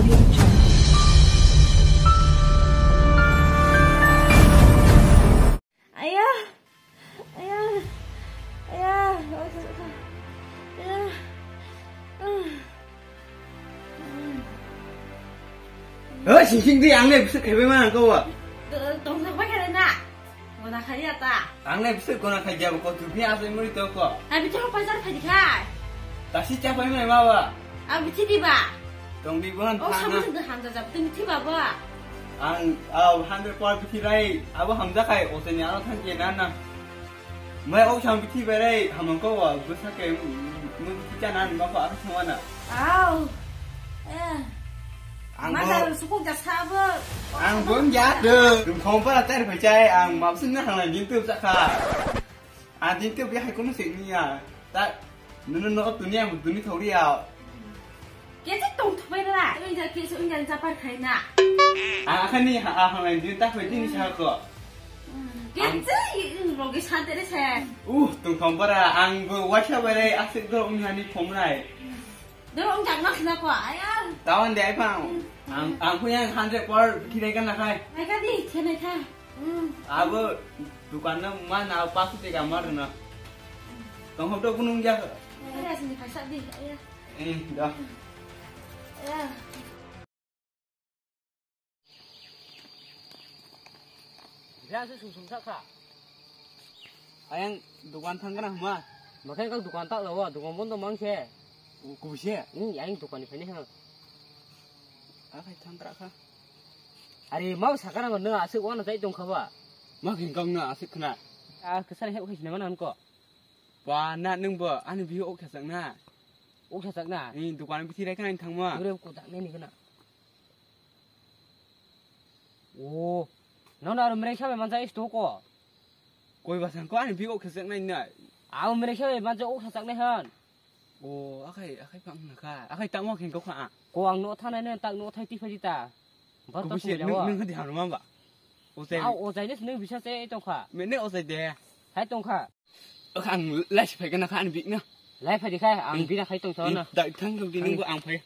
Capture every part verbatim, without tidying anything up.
Aya, aya, aya, aya. Hei, sing sing di, ang le bwswk khaibai ma ang kau. Tong tong bai khe na. Gona khai ya ta. Ang le bwswk gona khai jabo ko tu ni asai muri to ko. Hai bichang paisar khai khai. Tasi cha pai mai ma ba. Ang bichi di ba. Tong di bon. Oh, thana. Sama tu hamja jab tu bichi ba ba. Ang, au, hundred por bichi rai. Abo hamja khai, o se ni aro thang ke na na. Mai o sam bithi berai hamang ko wa bwsa ke mun bithi chana ma ko asa thangwana. Au. Eh. Ang ma bo, da sukuk da sabo. Ang bon ya de. Dum khom para ter phai chai ang mapsin na hang din tu sa kha. A din tu bi hai kono sik ni ya. Ta nunu no tu ni ang tu ni thori ya. Kete tong thumai na. Oi ja ke so oi ja japar khai na. Ang akhani ha, ha, hang din ta phai din sa ko. Kete logi sante re se. Uh, tong thong bara ang bo waisa bare asik do ung hani phom nai. Do ung jak na khna ko aya. Tawan de ai phang. Ang, ang khu yang hundred por khinai kan na khai. Ai ka di khinai kha. Abo dukan na ma na pasu te ga mar na. Tong hok do kunung ja. Ai asini khaisa di aya. Eh, da. Aya. Biya se sum sum sak kha. Ayang dukan thang kana huma? Makai kak dukan tak lawa, dukan bondo mang se. Kubise? Hmm, ayang dukan ni phai ni ha. Akai thang kra kha. Are mau sakana no asik wana jai tong kha ba. Ma kin kang na asik khna. A kesa he khai sinama nan ko. Ba na nung bo ani bi ok khasak na. Ok khasak na. Ni dukan bithi rai khna thang ma. Ure ko tak ne ni kana. O, nono aro mereng sabai manjak isto ko. Koi ba sangko ani bik o khesek nai na. Abo mereng sabai manjak o khesek nai han. O, akhai, akhai phang na kha. Akhai tamo kheng kok kha. Ko ang no thanai ne tak no thai ti phaji ta. Bar to sumai jawa. Nung hadi hanu mamba. O jai. Au, o jai ne sini bisa se tong kha. Me ne o jai de. Hai tong kha. Ang lai si phai kana kha ani bik na. Lai phai di kha, ang bina khai tong sa na. Dak thang di nung ang phai.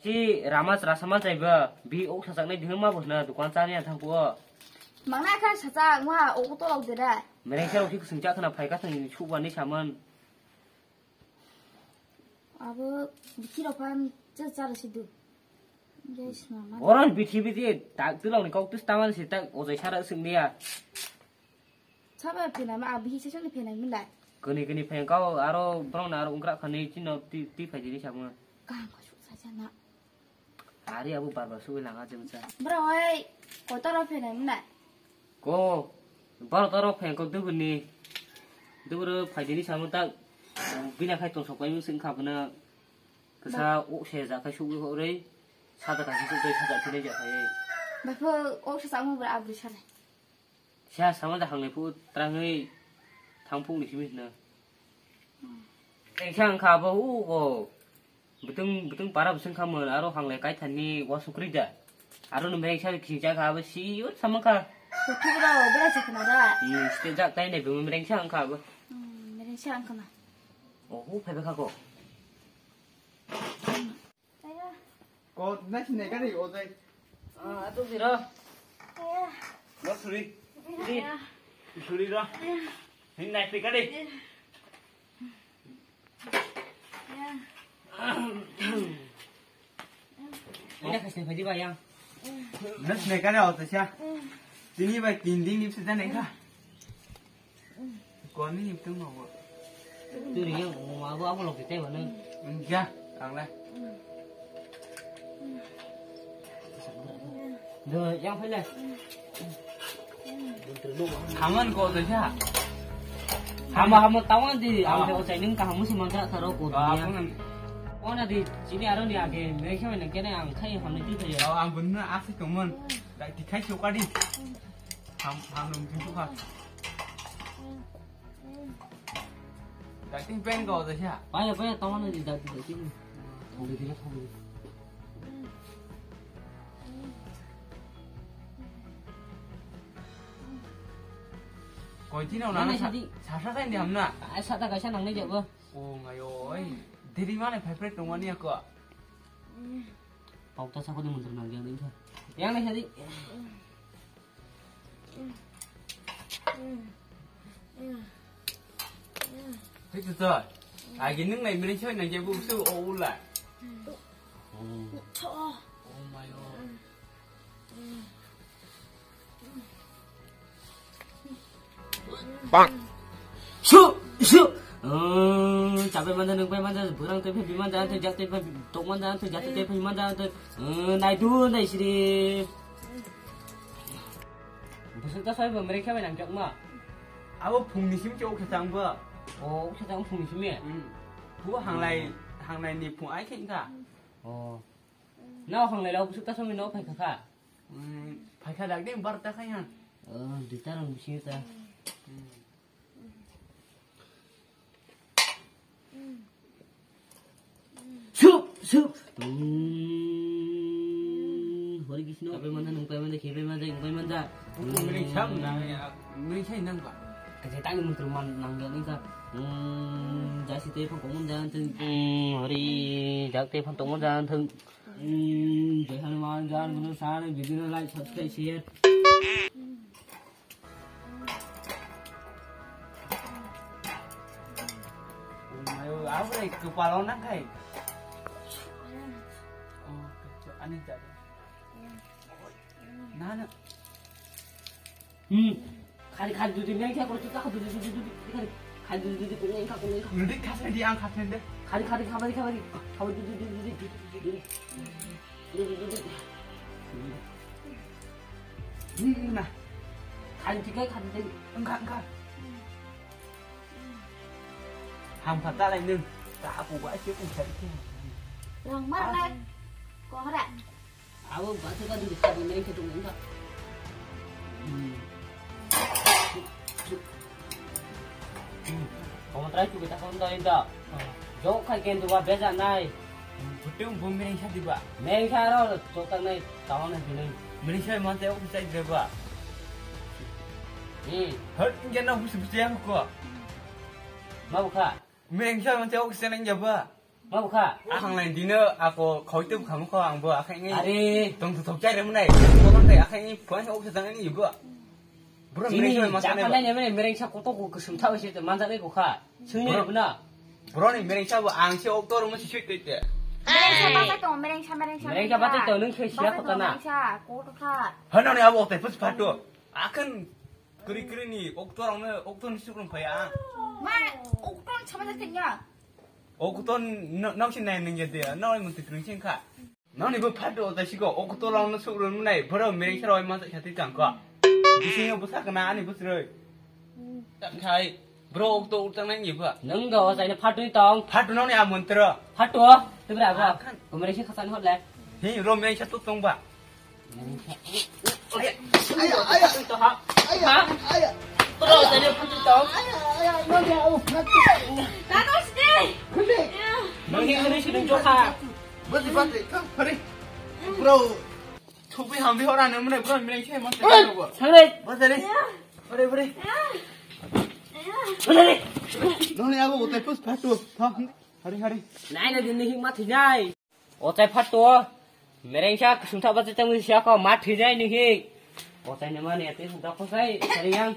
Si Rama chwra sama chaiba, bi ok sajaknai dihima bo hwna dukan chani ang thangphuo. Mangnai kha sajak, ma ok tolok de dai. Mereng sa rok si kusung chak khna phai ka thang ni suba ni saman. Abo bikhi rok phan cha cha si du. Guys, mama. Oron bithi bithi tak tulok ni kok tus taman si tak ojai sara sung dia. Sabo phenai ma, ang bihi session ni phenai mwnai. Kuni kuni phai kau aro borok na aro ungkrak khani chino ti, ti phai dini samo. Kaham kha suk sa jana. Ari abo bar bar sugui langa jeng cha. Bro oi, kotoro phenai mwnai. Ko, baro toro phai ko duguni. Duguro phai dini samo ta bina khai tong sok pai mung sing kha bana. Kasa o se ja khai sugui ho rei. Sada khai sugui sada phai ja khai. Bapho o se samo bra abri sale. Siya sama da hanglai phu trangwi thang phung ni simi na. Tengsa ang kha bo u ko. Butung, butung para busung kha mon aro hanglai kai thani wa sukri da. Aro no mereng sa kising cha kha bo si yo sama kha. Kuthuk ra o bera sa khna da. Ni ste jak tai ne bu mereng sa ang kha bo. Hmm, mereng sa ang khna. O hu phai ba kha ko. Ko, na sinai ka ri, o jai. Ah, atu biro. Lo suri. Suri. Suri ro. Hin nai pe ka ri. Ina kasih baju bayang. Na sinai ka ri, o jai sa. Tini bai tin din ni bisa nai ka. Koni tong no. Turi yang ma bo abo lok tei wano. Enggak, ang le. Do yang phai le. Haman ko to sa. Hama hama tawan di ang de ochai ning ka hamu si mangkra tharo ko. Ona di chini aro ni age mereng sa nang kene ang khai hamni ti thai. Ang bunna asi tongmon. Dai ti khai so ka di. Ham, ham nung jing tukha. Dai ting pen ko da sha. Paya, paya, tong na di dai ting. Thong di, thong di. Koi tino na sa sa kai ni ham na. Ai sa ta kai sa nang ni jabo. O ngai oi. Diri mane phai phai tongmani ako. Pokta sako de mundur nang yang ding kha. Yang nai sadi. Hei tu to. Agi nung nai meri choi nang jebu su o ula. Oh my god. Bang. Su, su. Hmm, chapai manja, nung pai manja, burang tei pai manja, tei jak tei pai tok manja, tei jak tei pai manja, tei, hmm, nai du, nai siri. Busuk ta soi bo merek khe bai nang jak ma. Abo phung ni sim chok khe tang bo. Oh, khe tang phung ni sim e? Hmm. Bu hanglai, hanglai ni phung ai khe ka. Oh. Nao hanglai lao busuk ta soi no phai kha kha. Hmm, phai kha dak de bar ta khai ha. Oh, dui ta rang bisi ta. Hmm. Sup, sup. Hmm, Hori Krishna. Kapai manda, nung pai manda, khe pai manda, nung pai manda. Nung pai sam nang ya, nung sai nang ba. Kaje tang nung terman nang ya nung sa. Hmm, jasi te phang tong manda, thung. Hmm, Hori, jak te phang tong manda, thung. Hmm, jai Hanuman, jan guna san, video like, subscribe, share. Ayo, abre kepala nang kai. Oh, ani jaga. Nana. Hmm. Khari khari dudi neng kha kuru chuta dudi dudi dudi khari khari dudi dudi kuru neng kha kuru neng kha. Dudi khasna di ang khasna de. Khari khari khabari khabari khabari dudi dudi dudi dudi dudi dudi dudi. Hmm, na. Khari tikai khari tikai. Engkha engkha. Ham kha talai nung. Ta aku ba se ku khari. Rang mar lai. Kohra. Abo basa ka dudi kha dudi neng khe tong neng kha. Hmm. Hmm. Komo try tu kita kon ta inta. Jok khai ken tu ba beja nai. Butung bum mereng sa diba. Mereng sa ro jok ta nai tawon hai dinai. Mereng sa mante ok sai deba. Hmm. Hot inge na bus bus yang ko. Ma bukha. Mereng sa mante ok sai nang jaba. Ma bukha? Ahang lain dino ako khoi tu bukha mukha ang bo akhai ni. Are. Tong tu thok chai rem nai. Ko bang kai akhai ni phone ok sa ni bo. Bro, chini mereng sa masa jakha nai nai. Nai mereng sa koto ko kusum tha se manja nai ko kha. Sung ni bro na. Bro ni mereng sa bo ang se ok to rum si sui te te. Mereng sa basa to, mereng sa, mereng sa, mereng sa basa to, nung khe sia ko ta na. Mereng sa ko to kha. Hano ni abo ok te pus phato. Akhon kri kri ni ok to rang ne ok to ni suk rung phaya. Ma ok to sama ja tenya. Okoton no, no si nai nung ya de, no ai mun tikring sing kha. No ni bo phat do ta siko, okoton long no suk run nai, boro mereng sero ai masa khati tang kha. Bising yo busa kana ani busroi. Tang khai, bro ok to utang nai ni ba. Nung do sai na phat ni tong. Phat no ni amun tro. Phat to, tu bra ba. Akan. Ko mereng si khasan hot le. Hi, ro mereng sa to tong ba. Ayo, ayo. Ayo, ayo. Ayo, ayo. Tanos deh. Kunde. Nang ini sini jokha. Bati, bati, kam hari. Bro. Thupi hambi hora ne mune bro, mine khe mas. Sangre. Bati re. Bati, bati. Bati re. Noni ago bote pus phatu. Hari, hari. Nai na din ni hik ma thinai. Ochai phat to, mereng sa kusung thaba chetang sia ko ma thwi jai ni hi. Ochai ne mani ate sung ta khosai, sari yang.